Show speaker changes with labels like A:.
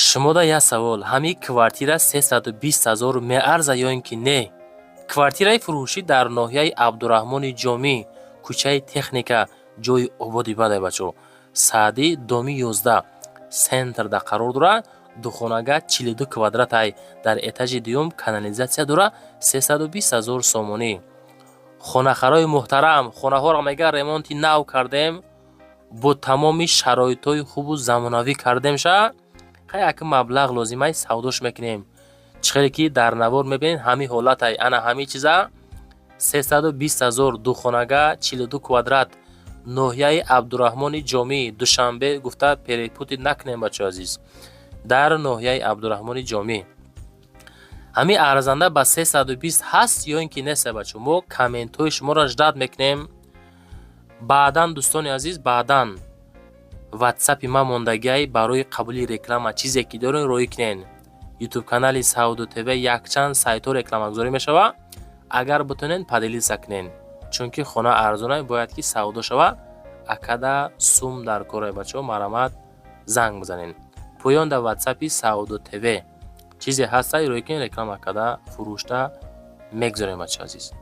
A: Шумода як савол: ҳамин квартира 320 ҳазор меарза ё ин ки не? Квартираи фурӯшӣ дар ноҳияи Абдураҳмони Ҷомӣ, кӯчаи Техника, ҷои ободи бадай, бачо, Саъдӣ, доми 11, центрда қарор дорад. Духонага 42 квадратай, дар этажи дуюм, канализатсия дорад. 320 ҳазор сомонӣ. Хонахарои муҳтарам, хонаҳоро мега ремонти нав кардем, бо тамоми шароитҳои хубу замонавӣ кардем. Ша хай, ака, маблағ лозимай, савдош мекунем. Чӣ хеле ки дар навор мебинед, ҳамин ҳолатай. Ана ҳамин чиза 320 ҳазор, духонага, 42 квадрат, ноҳияи Абдураҳмони Ҷомӣ, Душанбе гуфта перепутать накунем, бачаҳо азиз. Дар ноҳияи Абдураҳмони Ҷомӣ ҳамин арзанда ба 320 ҳаст ё ин ки нест, бачо? Мо комментҳои шуморо ждать мекунем. Баъдан, дӯстони азиз, баъдан ватсапи ман мондагиай барои қабули реклама. Чизе ки дорем, роӣ кунен. Ютуб канали Савдо ТВ, якчанд сайтҳо рекламагузорӣ мешавад. Агар битонен, поделиться кунен, чунки хона арзонай, бояд ки савдо шава. Акада сум дар корай, бачаҳо, марҳамат, занг бизанен. Поён дар ватсапи Савдо ТВ чизе ҳастай, роӣ кунен, реклама када фурӯшта мегузорем, бачаҳо азиз.